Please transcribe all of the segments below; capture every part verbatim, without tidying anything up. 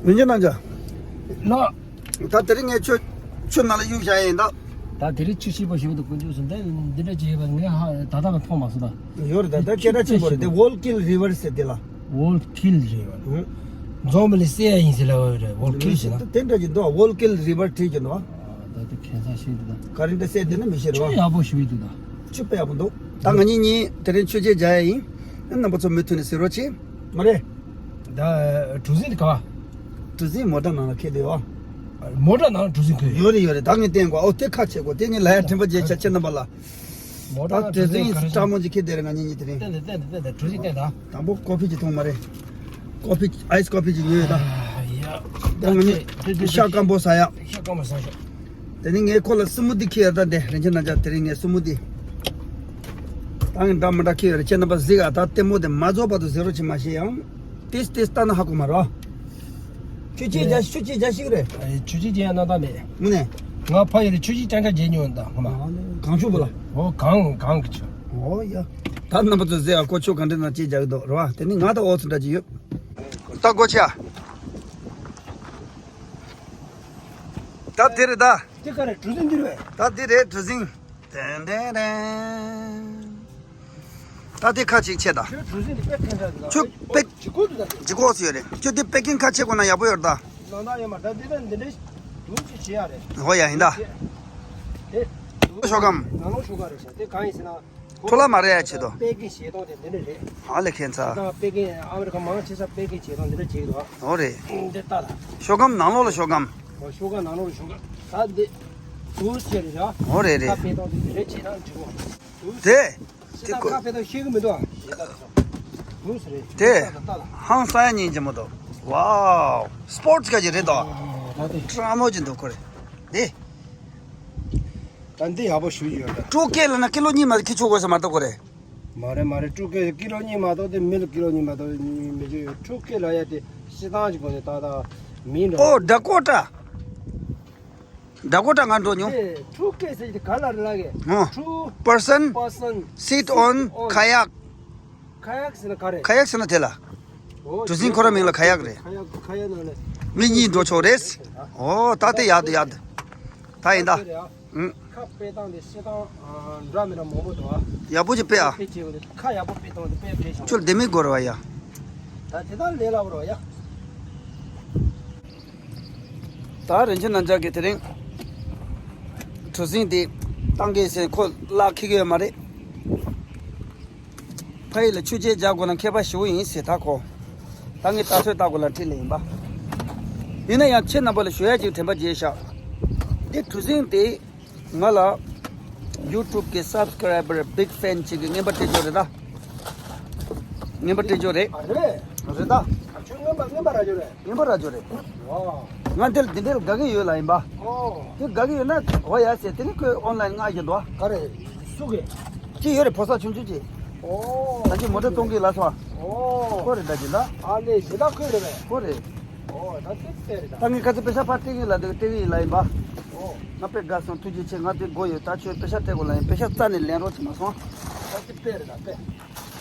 རིན་ཆེན་རྣམ་རྒྱལ། ལགས། ད་དེ་རིང་ངས་ཆུ་ཆུ་ནང་ལ་གཡུག་བཞག་ཡིན་ད། ད་དེ་རིང་ཆུ་ཞིབ་པོ་ཞིག་འདུག་དཀོན་མཆོག་གསུམ། འདི་འདི་འདྲ་ཅིག་ཡོད་པ་ངས་ཧ་ད་ལྟ་བ་མཐོང་མ་སོང་ད། ཡོད་རེད་ད། ད་སྐད་གྲགས་ཆེན་པོ་རེད་དེ། Wallkill River ཟེར་དེ་ལ། Wallkill River། ཧུམ། རྫོང་མི་ལ་སེ་ཡ་ཡིན་ཟེར་ལ་བ་རེད། Wallkill ཟེར་ན། དེ་འདྲ་ཅིག་འདུག Wallkill River བྲིས་ཀྱི་འདུག་ད་དེ་ཁྱད་མཚར་ཞིག་འདུག་ད། ག་རེ་འདྲ་ཟེར་དེ་ན་མི་ཤེས་རེད་བ། ཆུ་ཡག་པོ་ཞིག་འདུག་ད། ཆུ་དཔེ་ཡག་པོ་འདུག་ད་ང་གཉིས་གཉིས་དེ་རིང་ཆུ་རྐྱལ་རྒྱག་ཡ་ཡིན། རྣམ་པ་ཚོ་མུ་མཐུད་ནས་གཟིགས་རོགས་གྱིས། མ་རེད། ད་གྲུ་གཟིངས་དེ་ག་བ། གྲུ་གཟིངས་མོ་ཊ་ནང་ལ་འཁྱེར་བསྡད་ཡོད། མོ་ཊ་ནང་གྲུ་གཟིངས་འཁྱེར་ཡོད། ཡོད་རེད་ཡོད་རེད། ད་ངས་བསྟན་གོ་ཨོ་དེ་ཁ་ཕྱེ་གོ་དེ་ངས་ལ་ཡ་དྲན་པ་བརྗེད་ཤག་ཁྱེད་རྣམ་པ་ལ། མོ་ཊ་ད་ནང་གྲུ་གཟིངས་ག་རེ་སྤྲང་མོ་ཅིག་འཁྱེར་བསྡད་རེད་ང་གཉིས་གཉིས་དེ་རིང་། བསྟན་ཏེ་བསྟན་ཏེ་བསྟན་ཏེ་གྲུ་གཟིངས་བསྟན་ད། དང་པོ་ཀོ་ཕི་ཅིག་འཐུང་མ་རེད། ཀོ་ཕི་ཨའི་སི་ཀོ་ཕི་ཅིག་ཉོས་ཡོད་ད། ཨ་ཡ། ད་ང་གཉིས་ཤ་སྐམ་པོ་ཟ་ཡ། ཤ་སྐམ་པོ་ཟ་ཤོག་དེ་ནས་ངས་ཁོ་ལ་སི་མུ་ཏི་འཁྱེར་ཡོད་ད། དེ་རིན་ཆེན་རྣམ་རྒྱལ་དེ་རིང་ངས་སི་མུ་ཏི་ད་ངས་འདྲ་མི་འདྲ་འཁྱེར་ཡོད་རེད། ཁྱེད་རྣམ་པ་གཟིགས་ཨ། ད་ལྟད་མོ་དེ་མ་རྫོགས་བར་དུ་གཟིགས་རོགས་བྱེད། མ་ཤེས་ཡང་ཏིས་ཏིས་ལྟ་ན་ཧ་གོ་མ་རོ། ཆུ་ཆེ་རྒྱ་ཆུ་ཆེ་རྒྱ་ཞིག་རེད། ཆུ་ཆེ་རྒྱ་ན་ད་མེད། དངོས་གནས། ང་ཕ་ཡུལ་ཆུ་ཆེ་ཅང་ཅང་རྒྱ་ཉོ་ད་ཧ་མ། གང་ཆུ་བུ་ལ། ཨོ་གང་གང་གི་ཆུ། ཨོ་ཡ། ད་རྣམ་པ་ཚོ་གཟིགས་ཨ། ཁོ་ཆུ་གང་འདྲ་ན་ཅི་རྒྱག་གི་འདུག་རེད་བ། དེ་ནི་ང་ད་ཨོ་ཚོ་འདྲ་ཅིག་ཡོད། ད་སྒོ་ཕྱེ་ཨ། ད་དེ་རེད་ད། དེ་ག་རེ་གྲུ་གཟིངས་འདི་རེད་པས། ད་འདི་རེད་གྲུ་གཟིངས། ཏན་ཏན་ཏན། ད་དེ་ཁ་ཅིག་ཕྱེ་ད། ཁྱོད་གྲུ་གཟིངས་འདི་དཔེ་ཕན་ཐོགས་འདུག་ཁྱོད་དཔེ་ལྗིད་ཁོག་འདུག་ད། ལྗིད་ཁོག་སུ་ཡོད་རེད། ཁྱོད་འདི་པེ་ཀིང་ཁ་ཕྱེ་དགོས་ན་ཡག་པོ་ཡོད་རེད་ད། ནང་ད་ཡོད་མ་ད་འདི་ད་འདི་འདྲའི་དུག་ཅིག་བྱེད་ཡ་རེད། ཧོ་ཡ་ཡིན་ད། དེ་ཤོག་སྒམ། ནང་ལོགས་ཤོག་ག་རེད་ཤག་དེ་གང་ཡིན་ཟེར་ན། འཕྲོ་བརླག་མ་རེད་ཡ་ཆེད་དུ། པེ་ཀིང་བྱེད་སྟངས་དེ་འདི་འདྲ་རེད། ཧ་ལས་ཁྱད་མཚར། ད་པེ་ཀིང་ཨ་མི་རི་ཀ་མང་ཆེ་ས་པེ་ཀིང་བྱེད་སྟངས་འདི་འདྲ་བྱེད་ཀྱི་འདུག་ཨ། འོ་རེད། འདི་ལྟ་ད། ཤོག་སྒམ་ནང་ལོགས་ལ་ཤོག་སྒམ། ཨོ་ཤོག་སྒམ་ནང་ལོགས་ལ་ཤོག་སྒམ། ད་འདི། དུག་ཟེར་རེད་ཡ། འོ་རེད་རེད། ཁ་ཕན་ཐོགས་འདི་འདི་འདྲ་བྱེད་སྟངས་འདི་འོ། དུག་ཟེར། དེ། ཞེ་དྲག་ཁ་ཕན་ཐོགས་ཤེས་ཀྱི་མི་འདུག་ཨ། ཞེ་དྲག་ཁ། དུག་ཟེར་རེད། དེ། ལྟ་ད་ལྟ་ད། ཧང་སང་ཡ་སྙིང་རྗེ་མོ་འདུག་ཝའོ། སི་པོར་ཊི་ག་ཅིག་རེད་དོ། ད་དེ། སྤྲང་མོ་ཅིག་འདུག་ཁོ་རེ། དེ། ད་འདི་ཡག་པོ་ཞུ་ཡོད་ད། སྤྲོ་སྐད་ལ་ན་ཀི་ལོ་གཉིས་མ་ཁྱི་ཆོག་དགོས་ས་མ་གཏོགས་ཁོ་རེ། མ་རེད་མ་རེད། སྤྲོ་སྐད་ཀི་ལོ་གཉིས་མ་གཏོགས་དེ་མི་ལ་ཀི་ལོ་གཉིས་མ་གཏོགས་མི་བྱེད་ཡོད། སྤྲོ་སྐད་ལ་ཡ་དེ་སྤྱི་བཏང་གི་སྒོ་ནས་ད་ད་མིན་འགྲོ། ཨོ་ཌ་ཀོ་ཊ། ཌ་ཀོ་ཊ་ང་འགྲོ་མྱོང་། དེ་ཕྲུ་སྐད་ཟེར་གྱི་ག་ལ་རེད་ལ་གི། ཨོ། ཕྲུ། Person person sit on kayak. Kayak ཟེར་ན་ག་རེད། ཁ་ཡག་ཟེར་ན་དེ་ལ། ཨོ། གྲུ་གཟིངས་ཁོ་ར་མིང་ལ་ཁ་ཡག་རེད། ཁ་ཡག་ཁ་ཡག་ནང་ནས། མི་གཉིས་འགྲོ་ཆོག་རེད། ཨོ་ད་དེ་ཡག་དེ་ཡག་དེ། ད་ཡིན་ད། དེ་རེད་ཨ། ཨུང་། ཁ་དཔེ་སྟངས་དེ་ཤེས་སྟངས་འདྲ་མི་འདྲ་མང་པོ་འདུག་ཨ། ཡག་པོ་ཅིག་དཔེ་ཨ། དཔེ་བྱེད་དགོས་དེ་ཁ་ཡག་པོ་དཔེ་སྟངས་དེ་དཔེ་བྱེད་ཤོག་ཁྱོད་ལྡེ་མིག་དགོས་རེད་བ་ཡ། ད་དེ་དག་ལས་སླ་པོ་རེད་བ་ཡ། ད་རིན་ཆེན་རྣམ་རྒྱལ་གྱིས་དེ་རིང་གྲུ་གཟིངས་དེ་བཏང་གི་ཟེར་ཁོ་གླགས་འཁེལ་གི་ཡོད་མ་རེད། ཕ་ཡུལ་ལ་ཆུ་རྐྱལ་རྒྱག་དགོས་ན་མཁས་པ་ཞེ་པོ་ཡིན་ཟེར་ད་ཁོ། ད་ངས་ལྟ་ཚོད་ལྟ་དགོས་ལ་ཁྲིད་ལེ་ཡིན་པ། ཡིན་ན་ཡང་ཁྱེད་རྣམ་པ་ལ་ཞུ་ཡ་ཅིག་དྲན་པ་བརྗེད་ཤག་འདི་གྲུ་གཟིངས་དེ། ང་ལ་ཡུ་ཊུབ་གི་སབ་སི་ཀ་རའི་བར་བིག་ཕེན་ཅིག་གི་རྔན་པ་སྤྲད་རྒྱུ་རེད་ད། རྔན་པ་སྤྲད་རྒྱུ་རེད། ཨ་རེད། རེད་ད། ཨ་ཁྱོད་རྔན་པ་རྔན་པ་རག་རྒྱུ་རེད། རྔན་པ་རག་རྒྱུ་རེད། ཝའོ། ང་འདིར་འདི་འདྲའི་དགའ་གི་ཡོད་ལ་ཡིན་པ། ཨོ། དེ་དགའ་གི་ཡོད་ན་འོ་ཡ་ཟེར་དེ་ནི་ཁོས་ཨོན་ལན་མངགས་བཞིན་འདུག་ག་རེ། སུ་གི། ཅི་ཡོད་རེད་ཕོ་གསར་ཆུང་ཆུང་ཅིག་ཨོ། ད་ཅི་མོ་ཊ་གཏོང་གི་ལ་སོ། ཨོ། ཁོ་རེད་ད་ཅི་ད། ཨ་ལེ་ཞེ་ད་ཁོས་རེད་པས། ཁོ་རེད། ཨོ་ད་དེ་དཔེ་རེད་ད། ད་ངས་ཁ་ཚ་པེ་ཤ་ཕར་སྤྲད་གི་ལ་འདི་སྤྲད་གི་ཡིན་ལ་ཡིན་པ། ཨོ། ང་དཔེ་དགའ་སོང་ཐུགས་རྗེ་ཆེ། ང་དེ་དགོས་ཡོད། ད་ཁྱོད་པེ་ཤ་སྤྲད་དགོས་ལ་ཡིན། པེ་ཤ་རྩ་ནས་ལེན་རོགས་བྱེད་མ་སོང་། ད་དེ་དཔེ་རེད་ད་དཔེ།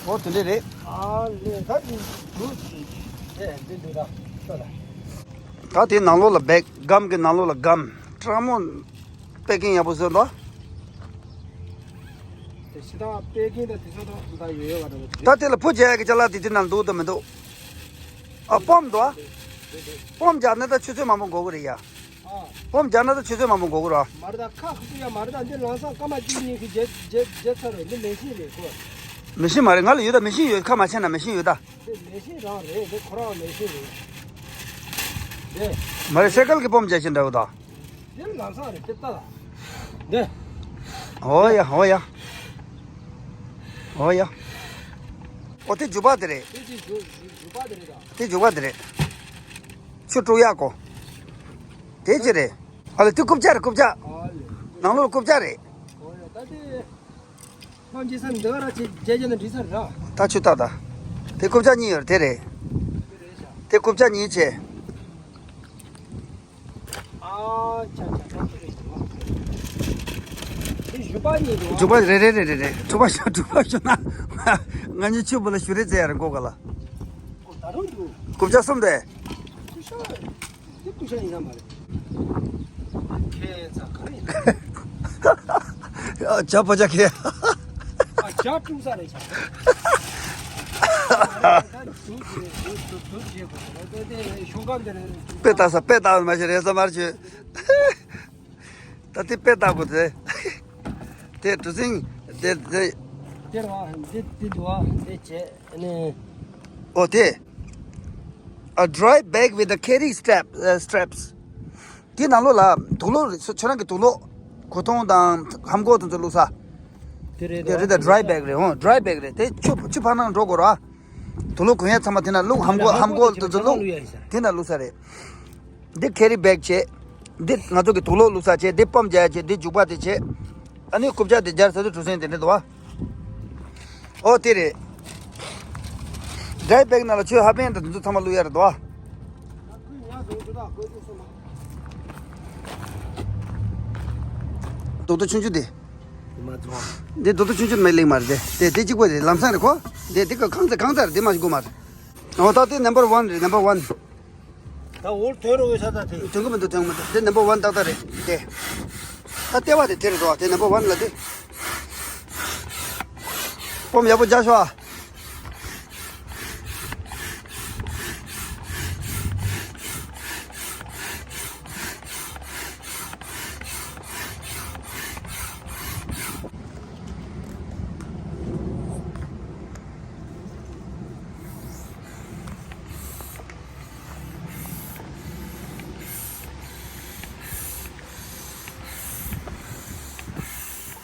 ཨོ་དེ་འདྲས་རེད། ཨ་ལེ་ད་དེ་འདུག་ཅིག་དེ་འདི་འདུག་ད་ལྟ་ད། ད་དེ་ནང་ལོགས་ལ་བེག་སྒམ་གི་ནང་ལོགས་ལ་སྒམ་སྤྲང་མོ། པེ་ཀིང་ཡག་པོ་བཟོས་འདུག་དེ་ཕྱི་དང་པེ་ཀིང་དང་དེ་ཚོ་དང་ད་ཡོད་ཡོད་བ་དང་། ད་དེ་ལ་ཕུ་རྒྱག་ཡག་གི་ཅ་ལག་དེ་དེ་ནང་འདུག་དང་མི་འདུག་ཨ་པོམ་འདུག་ཨ། པོམ་རྒྱག་ན་ད་ཆུ་ཚོད་མང་པོ་འགོར་གི་རེད་ཡ། ཨ། པོམ་རྒྱག་ན་ད་ཆུ་ཚོད་མང་པོ་འགོར་གི་རེད་བ། མ་རེད་ད་ཁ་ཁུ་ཁུ་ཡ་མ་རེད་ད། འདི་ལམ་སང་སྐར་མ་གཅིག་གཉིས་ཤིག་རྒྱལ་རྒྱལ་རྒྱལ་ཚར་རེད། འདི་མེ་ཤིན་རེད་ཁོ། མེ་ཤིན་མ་རེད། ང་ལ་ཡོད་ད། མེ་ཤིན་ཡོད། ཁ་མ་ཕྱེ་ན་མེ་ཤིན་ཡོད་ད། འདི་མེ་ཤིན་རང་རེད། འདི་ཁོ་རང་མེ་ཤིན་རེད། འདི། མ་རེད། སེ་ཀལ་གི་པོམ་རྒྱག་བཞིན་འདྲ་བོ་ད། འདི་ལམ་སང་རེད་དེ་ལྟ་ལ། འདི། ཨོ་ཡ་ཨོ་ཡ། ཨོ་ཡ། ཨོ་དེ་རྒྱུག་པ་དེ་རེད། དེ་ཅི་རྒྱུག་རྒྱུག་རྒྱུག་པ་དེ་རེད་ད། དེ་རྒྱུག་པ་དེ་རེད། ཆུ་དཀྲུག་ཡག་གོ། དེ་ཅི་རེད། ཨ་ལེ་དེ་རྐུབ་བཀྱག་རེད་རྐུབ་བཀྱག་ཨ་ལེ། ནང་ལོགས་རྐུབ་བཀྱག་རེད། ཨོ་ཡ་ད་དེ། ཁམས་ཅི་ས་འདི་ག་ར་ཅི་རྒྱ་རྒྱ་ནས་འདྲི་ས་ར། ད་ཆུ་ད་ད། དེ་རྐུབ་བཀྱག་གཉིས་ཡོད་རེད་དེ་རེད། དེ་རེད་ཤག་དེ་རྐུབ་བཀྱག་གཉིས་བྱས། ཨ་ཅག་ཅག་ད་ཅི་རེད་ཤག་དེ་བཞུགས་པ་གཉིས་འདུག་རྒྱུག་པ་རེ་རེ་རེ་རེ་རེ། གྲུ་པ་ཤོར་གྲུ་པ་ཤོར་ན། ང་གཉིས་ཆུ་བུ་ལ་ཞུ་རེ་བཙལ་ཡ་རེད་མགོ་ག་ལ། ཨོ་ད་རུང་འདུག་རྐུབ་བཀྱག་གསུམ་དེ། ཤོ། དེ་སྐུ་ཤ་ཡིན་ས་མ་རེད། ཁྱེད་ཚ་ག་རེ་ཡིན། ཨ། ཇ་པོ་ཇ་ཁེ། ཨ། ཇ་ཀྲུང་ས་རེད་ཤག་དེ་དེ་དེ་ཤོ་ག་འདི་རེད། དཔེ་ལྟ་ས་དཔེ་ལྟ་མ་ཤེས་རེད་ས་མར་བྱོས། ད་དེ་དཔེ་ལྟ་དགོས་དེ། དེ་གྲུ་གཟིངས་དེ་དེ། དེ་ར་དེ་དེ་འདུག་ཨ། དེ་བྱས་ནས། ཨོ་དེ། A dry bag with the carry strap, uh, straps. དེ་ནང་ལོགས་ལ་དུག་ལོག་རེད། ཁྱོད་རང་གི་དུག་ལོག་གོས་ཐུང་དང་ལྷམ་གོག་དེ་ཚོ་བླུགས་ས། དེ་རེད་དེ་རེད། ད་dry bag རེད། ཨོ་dry bag རེད། དེ་ཆུ་ཆུ་ཕར་ནང་འགྲོ་དགོས་ར། དུག་ལོག་གོན་ཡ་ཚང་མ་དེ་ན་བླུགས། ལྷམ་གོག་ལྷམ་གོག་དེ་ཚོ་བླུགས། དེ་ན་བླུགས་ས་རེད། འདི་carry bag བྱས། འདི་ང་ཚོ་གི་དུག་ལོག་བླུགས་ས་བྱས། འདི་པམ་རྒྱག་ཡ་བྱས། འདི་རྒྱུག་པ་དེ་བྱས། ཨ་ནི་རྐུབ་བཀྱག་དེ་སྦྱར་ས་དུ་གྲུ་གཟིངས་དེ་འདྲ་འདུག་བ། ཨོ་དེ་རེད། dry bag ནང་ལ་ཆུ་ཧ་པན་དང་དེ་ཚོ་ཚང་མ་བླུགས་ཡ་རེད་འདུག་བ། རྡོག་རྡོག་ཆུང་ཆུང་དེ། མ་ཚོ། འདི་རྡོག་རྡོག་ཆུང་ཆུང་མེད་ལེགས་མ་རེད་དེ། དེ་དེ་གཅིག་པོ་རེད། ལམ་སང་རེད་ཁོ། དེ་དེ་ག་གང་ཚ་གང་ཚ་རེད། དེ་མ་ཞིག་དགོས་མ་རེད། ཨོ་ད་དེ་number one རེད། number one། ད་འོར་དོན་རུ་འོས་ས་ད་དེ། དོན་གི་མི་འདུག་དོན་གི་མི་འདུག་དེ་number one ཏག་ཏག་རེད་དེ། ད་ལྟེ་བ་དེ་དེ་རེད་དོ། དེ་number one ལ་དེ། སྤོམ་ཡག་པོ་རྒྱག་ཤོག་ཨ།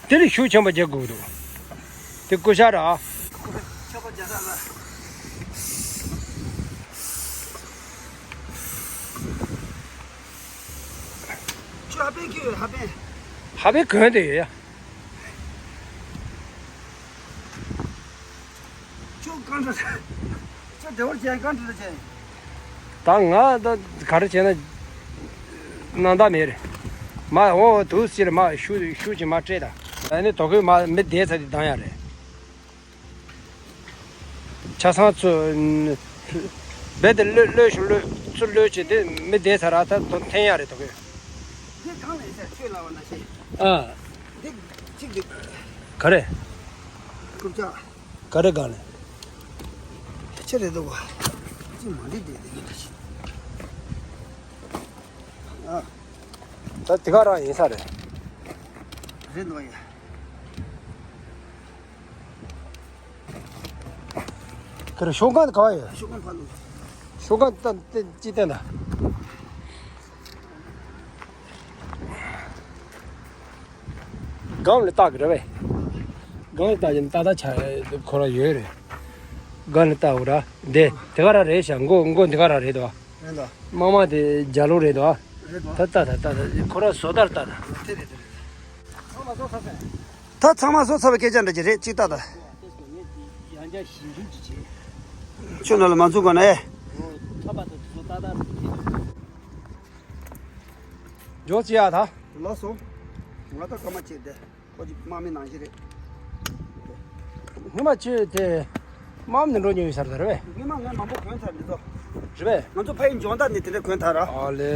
དེ་ལས་ཤུགས་ཆེན་པོ་རྒྱག་དགོས་འདུག་དེ་ཀུ་ཤ་ར། ཁྱོད་ཧ་པན་ཁྱོད་ཧ་པན། ཧ་པན་གོན་དེ་ཡོད་ཡ། ཁྱོད་གང་འདྲ། ཁྱོད་བདེ་བར་བྱས་གང་འདྲ་བྱས། ད་ང་ད་ག་རེ་བྱས་ན་སྣང་དག་མེད་རེད། མ་འོ་དུས་ཕྱིར་མ་ཤུ་ཤུ་ཅིག་མ་སྤྲད་ད། ཨ་ནི་དོ་ཁོས་མ་མི་བསྡད་ཚར་དེ་ལྡང་ཡ་རེད། ཆ་ཚང་ཚུ། རྦད་དེ་གློད་གློད་ཤུ་གློད་ཚུ་གློད་བྱས་དེ་མི་བསྡད་ཚར་ར། ད་དོ་འཐེན་ཡ་རེད་དོ་ཁོས། འདི་གང་ལས་ཟེར་ཁྱོད་ལ་བ་ན་ཤེས། ཨ། འདི་གཅིག་འདི། ག་རེ། རྐུབ་བཀྱག་ག་རེ་གང་ལས། ཆེ་རེད་འདུག་བ། ཅི་མ་འདི་འདི་འདི་འདི་ཞིག་ཨ། ད་དེ་ག་རང་ཡིན་ས་རེད། རེད་འདུག་ཡ། ག་རེ་ཤོག་གང་ག་བ་ཡོད། ཤོག་གང་ཕ་ལུ། ཤོག་གང་ད་དེ་ཅི་བསྟན་ད། སྒང་ལ་བཏགས་ཀྱི་རེད་པས། སྒང་ལ་བཏགས་ཀྱི་ཏག་ཏག་ཆ་ཁོ་རང་ཡོད་རེད། སྒང་ལ་བཏགས་འོ་ར། འདི་དེ་ག་རང་རེད་ཤག་མགོ་མགོ་འདི་ག་རང་རེད་དོ། རེད་དོ། དམར་དམར་དེ་རྒྱ་ལོ་རེད་དོ། རེད་དོ། ད་ད་ད་ད་ད་ཁོ་རང་བཟོ་ལྟར་ལྟ་ད། དེ་རེད་དེ་རེད། ཚང་མ་བཟོ་ཚར་སོང་། ད་ཚང་མ་བཟོ་ཚར་བའི་སྐད་ཆ་འདྲ་ཅིག་རེད་ཅིག་ཏག་ཏག་ཡང་བསྐྱར་ཞིབ་འཇུག་ཅིག་བྱས། ཁྱོད་ནང་ལ་མ་འཛུལ་གོང་ནས། འོ་ཐོབ་པ་དང་དེ་ཚོ་ཏག་ཏག་རེད། འཇོག་ཅི་ཡ་ད། ལགས་སོ། ང་ད་སྐར་མ་བྱས་ཏེ། ཁོ་ཅིག་དམག་མི་ནང་བཞིན་རེད། སྔོན་མ་ཁྱོད་དེ་དམག་མི་ནང་འགྲོ་མྱོང་ཡོད་ས་རེད་པས། སྔོན་མ་ངས་མང་པོ་གོན་ཚར་འདི་ཚོ། རེད་པས། ང་ཚོ་ཕ་ཡི་འཇོན་ཐང་ནི་དེ་འདྲ་གོན་ཐར་ར། ཨ་ལེ།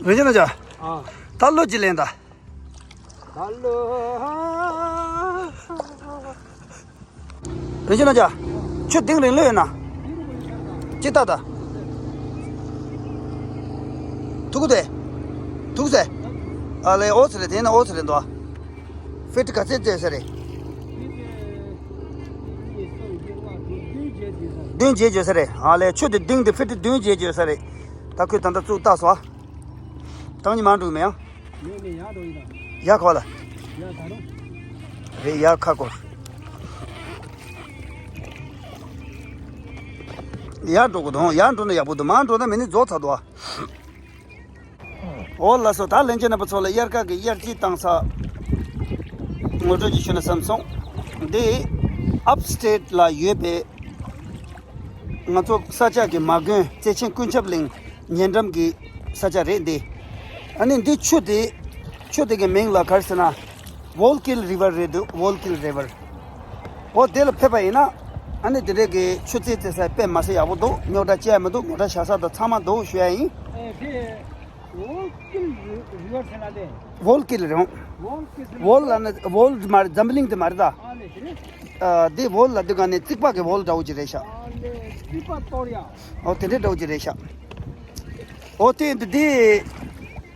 རིན་ཆེན་ལགས། ཨ། ད་གློ་ཅི་ལེན་ད། ད་གློ། རིན་ཆེན་ལགས། ཁྱོད་གདིང་རིང་ལོས་ཡོད་ན། ཅི་ལྟ་ད། ཐུག་གི་དེ། ཐུག་ཟེ། ཨ་ལེ་ཨོ་ཚེ་རེད། དེ་ན་ཨོ་ཚེ་རེད་འདུག་ཕིཊ་ག་ཚད་བྱས་ས་རེད། བདུན་བརྒྱད་བརྗོད་ས་རེད། ཨ་ལས་ཆུ་དེ་གདིང་དེ་ཕིཊ་བདུན་བརྒྱད་བརྗོད་ས་རེད། ད་ཁོས་ད་ལྟ་བཙུགས་བཏགས་སོ། བཏང་ཉི་མ་འགྲོ་གི་མེད་ཡང་། ཡོད་མེད་ཡག་འགྲོ་ཡིན་ད། ཡག་ག་བ་ལ། ཡག་ད་རུང་། རེད། ཡར་ཁ་སྐོར། ཡར་འགྲོ་དགོས་དང་། ཡར་འགྲོ་ན་ཡག་པོ་འདུག་མར་འགྲོ་ན་མི་ནི་རྫོགས་ཚར་འདུག་ཨ། འོ་ལགས་སོ། ད་ལྷན་རྒྱས་རྣམ་པ་ཚོ་ལ་དབྱར་ཁ་གི་དབྱར་སྐྱིད་བཏང་ས་ངོ་སྤྲོད་ཅིག་ཞུ་ན་བསམ་སོང་། འདི་ཨབ་སི་ཊེཊ་ལ་ཡོད་པའི་ང་ཚོ་ས་སྐྱ་གི་མ་དགོན་བརྩེ་ཆེན་ཀུན་ཁྱབ་གླིང་ཉེ་འགྲམ་གྱི་ས་ཆ་རེད་འདི། ཨ་ནི་འདི་ཆུ་དེ་ཆུ་དེ་གི་མིང་ལ་ག་རེ་ཟེར་ན། ཝོལ་ཀིལ་རི་ཝར་རེད་འདུག་ཝོལ་ཀིལ་རི་ཝར། འོ་དེ་ལ་ཕེབས་པ་ཡིན་ན། ཨ་ནི་དེ་འདྲའི་གི་ཆུ་རྩེད་རྩེ་ས་དཔེ་མ་སྲིད་ཡག་པོ་འདུག་རྙོག་དྲ་ཅི་ཡང་མི་འདུག་མོ་ཊ་བཞག་ས་དང་ཚང་མ་འདུག་ཞུ་ཡ་ཡིན། ཨེ་དེ་ཝོལ་ཀིལ་རི་ཝར་ཟེར་ན་དེ། ཝོལ་ཀིལ་རི་ཝར། ཝོལ་ཀིལ་ཟེར་ན། ཝོལ་ལ་ནི་ཝོལ་མ་རེད། འཛམ་བུ་གླིང་དེ་མ་རེད་ད། ཨ་ལེ་དེ་རེད། ཨ་དེ་ཝོལ་ལ་འདི་ག་ནས་རྩིག་པ་གི་ཝོལ་འདྲ་བོ་ཅིག་རེད་ཤག་ཨ་ལེ་རྩིག་པ་གཏོར་ཡ། འོ་དེ་འདྲའི་འདྲ་བོ་ཅིག་རེད་ཤག་འོ་དེ་འདི་དེ།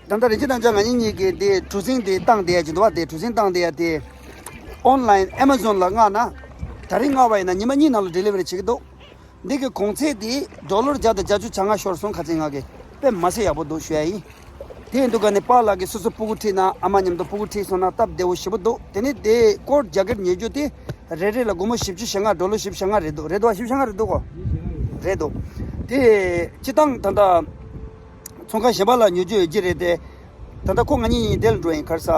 ད་ལྟ་རིན་ཆེན་རྣམ་གྲོལ་ང་གཉིས་གཉིས་ཀྱིས་དེ་གྲུ་གཟིངས་དེ་བཏང་བསྡད་ཡ་ཅིག་འདུག་བ། དེ་གྲུ་གཟིངས་བཏང་བསྡད་ཡ་དེ་ཨོན་ལའིན་ཨེ་མ་ཛོན་ལ་མངགས་ན། ད་རིང་མངགས་པ་ཡིན་ན་ཉི་མ་གཉིས་ནང་ལ་ཌེ་ལི་ཝ་རི་བྱེད་ཀྱི་འདུག་འདི་གི་གོང་ཚད་དེ་ཌོ་ལར་བརྒྱ་དང་བརྒྱད་ཅུ་གྱ་ལྔ་ཤོར་སོང་། ཁ་ཚན་ང་གི་དཔེ་མ་སྲིད་ཡག་པོ་འདུག་ཞུ་ཡ་ཡིན། དེ་ཡིན་དུས་ག་ནས་པཱ་ལགས་ཀྱིས་སོ་སོ་སྤུ་གུ་ཁྲིད་ན་ཨ་མ་མཉམ་དུ་སྤུ་གུ་ཁྲིད་སོང་ན་སྟབས་བདེ་བོ་ཞེ་པོ་འདུག་དེ་ནས་དེ་ཀོཊ་ཇེ་ཀེཊ་ཉོ་རྒྱུ་དེ་རེ་རེ་ལ་སྒོར་མོ་བཞི་བཅུ་ཞེ་ལྔ། ཌོ་ལར་བཞི་བཅུ་ཞེ་ལྔ་རེད་འདུག་རེད་འདུག་བ། བཞི་བཅུ་ཞེ་ལྔ་རེད་འདུག་གོ། རེད་འདུག་དེ་སྤྱིར་བཏང་ད་ལྟ་ཚོང་ཁང་གཞན་པ་ལ་ཉོ་རྒྱུ་ཡོད་ཀྱི་རེད་དེ། ད་ལྟ་ཁོ་ང་གཉིས་གཉིས་དེ་ལ་འགྲོ་ཡིན། ག་རེ་ཟ།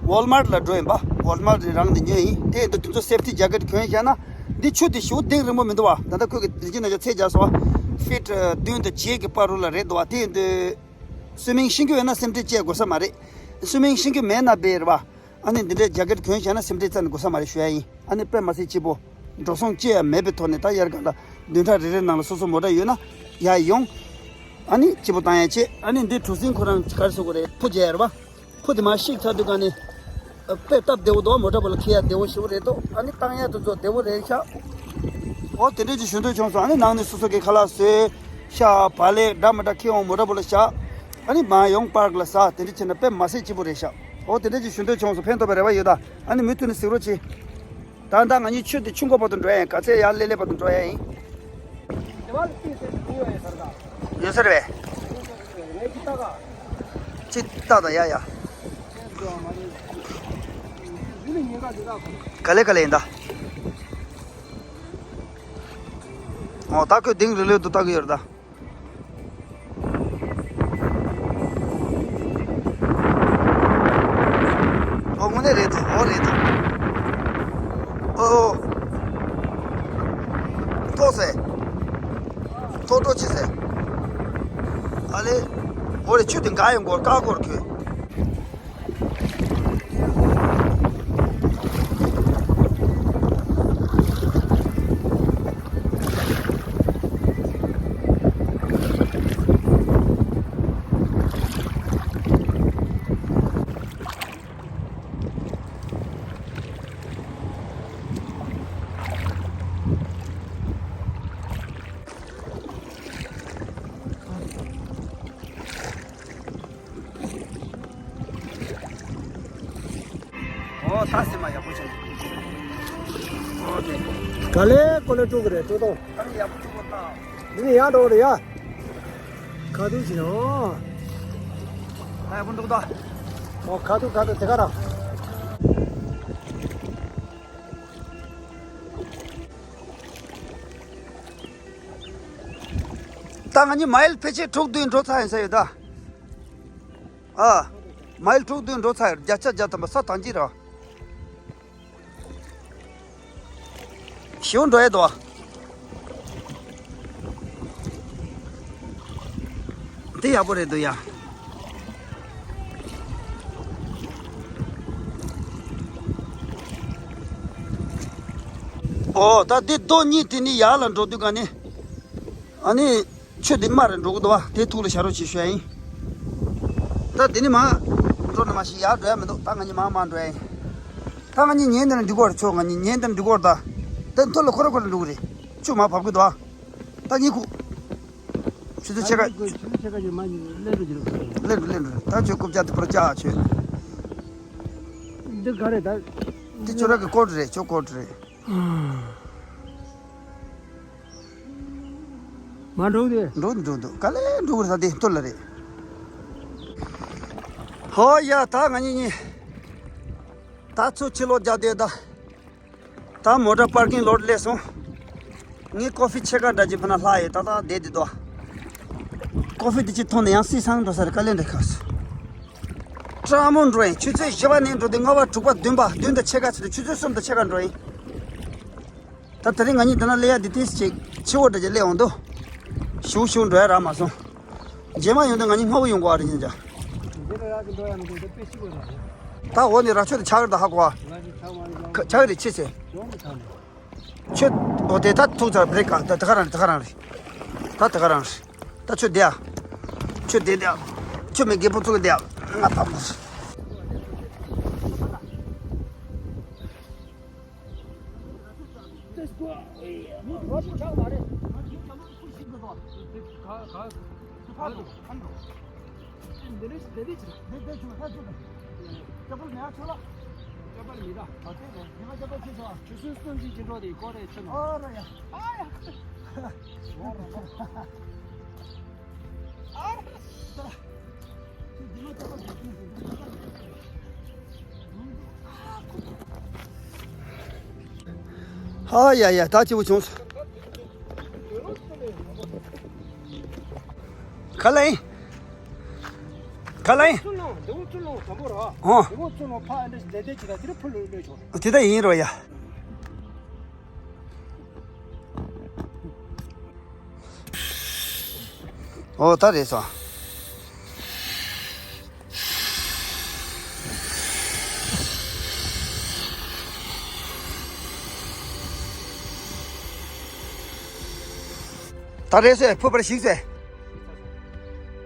ཝོལ་མར་ཊི་ལ་འགྲོ་ཡིན་པ། ཝོལ་མར་ཊི་རང་ནས་ཉོས་ཡིན། དེ་ཡིན་དུས་དེ་ཚོ་སེབ་ཊི་ཇེ་ཀེཊ་གྱོན་བཞག་ན། འདི་ཆུ་དེ་ཞེ་པོ་གཏིང་རིང་པོ་མི་འདུག་བ། ད་ལྟ་ཁོས་ཀྱི་རིན་ཆེན་ན་ཆ་ཚད་བརྒྱབ་སོང་བ། ཕིཊ་བདུན་དང་བརྒྱད་ཀྱི་བར་རུ་ལ་རེད་འདུག་བ། དེ་ཡིན་དུས་སུའི་མིང་ཤེས་ཀྱི་ཡོད་ན་སེམས་ཁྲལ་བྱེད་དགོས་ས་མ་རེད། སུའི་མིང་ཤེས་ཀྱི་མེད་ན་བེ་རེད་བ། ཨ་ནི་འདི་འདྲའི་ཇེ་ཀེཊ་གྱོན་བཞག་ན་སེམས་ཁྲལ་རྩ་ནས་དགོས་ས་མ་རེད་ཞུ་ཡ་ཡིན། ཨ་ནི་དཔེ་མ་སྲིད་སྐྱིད་པོ། འགྲོ་སོང་ཅི་ཡང་མེད་པའི་ཐོག་ནས་ད་དབྱར་ཁ་ལ་བདུན་ཕྲག་རེ་རེའི་ནང་ལ་སོ་སོ་མོ་ཊ་ཡོད་ན་ཡར་ཡོང་། ཨ་ནི་སྐྱིད་པོ་བཏང་ཡ་བྱེད། ཨ་ནི་འདི་གྲུ་གཟིངས་ཁོ་རང་ག་རེ་ཟེར་དགོས་རེད། ཕུ་རྒྱག་ཡ་རེད་པ། ཕུ་དེ་མར་བཤིག་ཚར་དུས་ག་ནས་དཔེ་སྟབས་བདེ་བོ་འདུག་མོ་ཊ་བུ་ལ་འཁྱེར་ཡ་བདེ་བོ་ཞེ་པོ་རེད་འདུག་ཨ་ནི་བཏང་ཡ་དེ་ཚོ་བདེ་བོ་རེད་ཤག་འོ་དེ་འདྲས་ཀྱི་ཞུ་འདོད་བྱུང་སོང་། ཨ་ནི་ནང་ནས་སོ་སོ་གི་ཁ་ལག་བཟོས། ཤ་བག་ལེབ་འདྲ་མི་འདྲ་འཁྱེར་ཡོང་མོ་ཊ་བུ་ལ་བཞག་ཨ་ནི་མར་ཡོང་པཱརྐ་ལ་ཟ། དེ་འདྲ་བྱས་ན་དཔེ་མ་སྲིད་སྐྱིད་པོ་རེད་ཤག་འོ་དེ་འདྲ་ཅིག་ཞུ་འདོད་བྱུང་སོང་། ཕན་ཐོགས་པའི་རེ་བ་ཡོད་ད། ཨ་ནི་མུ་མཐུད་ནས་གཟིགས་རོགས་གྱིས། ད་ལྟ་ང་གཉིས་ཆུ་དེ་ཆུ་མགོ་བར་དུ་འགྲོ་ཡ་ཡིན། ག་ཚད་ཡར་ལེ་ལེ་བར་དུ་འགྲོ་ཡ་ཡིན། ཡོད་ས་རེད་པས། ཅི་ལྟ་དང་ཡ་ཡ། ག་ལེ་ག་ལེ་ཡིན་ད། འོ་ད་ཁོས་གདེང་རི་ལོས་དུ་ལྟ་གི་ཡོད་རེད་ད། ཨོ་དངོས་གནས་རེད་འདུག་འོ་རེད་འདུག་ཨོ། ཐོག་ཟེ། ཐོག་འགྲོ་ཅི་ཟེ། ཨ་ལེ། འོ་རེད། ཆུ་དེ་འགག་ཡོང་གོ། ཀ་གོར་ཁྱོད། ཨོ་ད་སེམས་མ་ཡག་པོ་བྱུང་། ཨོ་དེ། ག་ལེ་ཀོ་ལེ་ཀྲུག་གི་རེད་ཀྲུག་ཏོ། ད་ནི་ཡག་པོ་བྱུང་བ་ད། འདི་ནི་ཡག་འགྲོ་རེད་ཡ། ཁ་ཐུག་བྱིན་ཨོ། ད་ཡག་པོ་འདུག་ད། ཨོ་ཁ་ཐུག་ཁ་ཐུག་དེ་ག་ར། ད་ང་གཉིས་མའིལ་ཕལ་ཆེར་དྲུག་བདུན་འགྲོ་ཚར་ཡིན་ས་ཡོད་ད། ཨ། མའིལ་དྲུག་བདུན་འགྲོ་ཚར་ཡོད། བརྒྱ་ཆ་བརྒྱ་ཐམ་པ་ས་ཐང་གཅིག་རེད། ཞེ་པོ་འགྲོ་ཡས་འདུག་ཨ། དེ་ཡག་པོ་རེད་འདུག་ཡ། ཨོ་ད་འདི་རྡོ་གཉིས་དེ་ནི་ཡར་ལ་འགྲོ་དུས་ག་ནི། ཨ་ནི། ཆུ་འདི་མར་འགྲོ་གི་འདུག་བ། དེ་ཐུགས་ལ་བཞག་རོགས་བྱེད་ཞུ་ཡ་ཡིན། ད་འདི་ནི་མར་འགྲོ་ན་མ་ཤི་ཡར་འགྲོ་ཡ་མི་འདུག་ད་ང་གཉིས་མར་མར་འགྲོ་ཡ་ཡིན། ད་ང་གཉིས་ཉལ་འདི་ན་འགྲིག་གོ་རེད། ཆོག་ང་གཉིས་ཉལ་འདི་ན་འགྲིག་གོ་རེད་ད། ད་མཐོ་ལ་ཁོ་ར་ཁོ་ར་འགྲོ་གི་རེད། ཆུ་མར་བབས་གི་འདུག་བ། ད་གཉིད་ཁུག་ཆུ་ཚོད་ཕྱེད་ཀ་ཆུ་ཚོད་ཕྱེད་ཀ་ཅིག་མར་གཉིད་ལེན་འགྲོ་གི་རེད། ལེན་འགྲོ་ལེན་འགྲོ། ད་ཁྱོད་རྐུབ་བཀྱག་དེ་ཕར་བཀྱག་ཆོད། འདི་ག་རེད་ད། འདི་ཁྱོད་རང་གི་ཀོཊ་རེད། ཁྱོད་ཀོཊ་རེད། མ་འགྲོ་དེ། འགྲོ་འགྲོ་འདུག་ག་ལེ་འགྲོ་གི་རེད། ད་དེ་ཐུར་ལ་རེད། ཧོ་ཡ་ད་ང་གཉིས་གཉིས། ད་ཚུར་ཕྱིར་ལོག་རྒྱག་བསྡད་ད། ད་མོ་ཊ་པར་ཀིང་ལོག་སླེབས་སོང་། ངས་ཀོ་ཧྥི་ཕྱེད་ཀ་འདྲ་ཅིག་ཕ་ན་ལྷག་ཡོད། ད་ད་བསྡད་བསྡད་དོ། ཀོ་ཧྥི་དེ་ཅིག་འཐུང་ནས་ཡང་སི་སང་འགྲོ་ས་རེད། དཀའ་ལས་འདྲ་ཁག་སོང་། སྤྲང་མོ་འགྲོ་ཡིན། ཆུ་ཚོད་བཞི་པ་ནས་འགྲོ་དུས་ལྔ་པ་དྲུག་པ་བདུན་པ་བདུན་དང་ཕྱེད་ཀ་ཚོད་དུ་ཆུ་ཚོད་གསུམ་དང་ཕྱེད་ཀ་འགྲོ་ཡིན། ད་དེ་རིང་ང་གཉིས་འདི་ན་སླེབས་ཡ་འདི་ཏིས་ཅིག་ཕྱི་བོ་འདྲ་ཅིག་སླེབས་འོང་དུ། ཞུ་ཞུ་འགྲོ་ཡ་རག་མ་སོང་། རྗེས་མ་ཡོང་དུས་ང་གཉིས་སྔ་བོ་ཡོང་དགོས་ཨ་རེད་ཡིན་ཅང་། འདི་ལ་རག་གི་འགྲོ་ཡ་མི་འདུག་འདི་དཔེ་ཕྱི་བོ་རེད། ད་འོ་ནི་ར་ཆོས་དེ་ཆག་རེད་ད་ཧ་གོ་ཨ། ང་གི་ཆག་མ་རེད་ཡོང་། ཆག་རེད་ཆེ་ཆེ། ཡོང་གི་ཆག་མ་རེད། ཁྱོད་འོ་དེ་ད་ཐུག་ཚར་བ་རེད་ག་ད་དེ་ག་རང་རེད། དེ་ག་རང་རེད། ད་དེ་ག་རང་རེད། ད་ཁྱོད་བསྡད་ཨ། ཁྱོད་བསྡད་ཨ། ཁྱོད་མི་རྒད་པོ་ཚོ་གི་བསྡད་ཨ། ང་ཕམ་དགོས། ཨ་ཡ་ཡ། ད་སྐྱིད་པོ་བྱུང་སོང་། ག་ལ་ཡིན། ག་ལ་ཡིན། ཚུར་ལོངས། འདི་བོ་ཚུར་ལོངས་དམ་པོ་ར། ཨོ། འདི་བོ་ཚུར་ལོངས་ཕ་ཨ་འདྲ་ཞིག་ལས་དེ་ཅི་ད་དེ་རུ་ཕུ་ལོས་ལོས་ཆོག་དེ་ད་ཡིན་རོ་ཡ། ཨོ་ད་རེད་སོང་། ད་རེད་སོ་ཕུ་པར་ཞིག་སོ།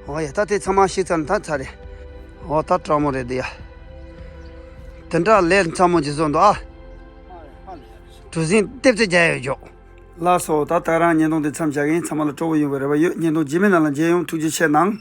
ཨོ་ཡ་ད་དེ་ཚང་མ་ཞིག་ཚར་ན་ད་ཚར་རེད། ཨོ་ད་སྤྲང་མོ་རེད་འདི་ཡ། དེ་འདྲ་ལས་ཚང་མོ་ཇི་བཟོ་འདུག་ཨ། གྲུ་གཟིངས་ལྟེབ་རྩེ་རྒྱག་ཡོད་ཇོག་ལགས་སོ། ད་ད་རང་བརྙན་ཐུང་འདི་མཚམས་བཞག་གིན། ཚང་མ་ལ་སྤྲོ་བོ་ཡོང་བའི་རེ་བ་ཡོད། བརྙན་ཐུང་རྗེས་མའི་ནང་ལ་མཇལ་ཡོང་། ཐུགས་རྗེ་ཆེ་གནང་།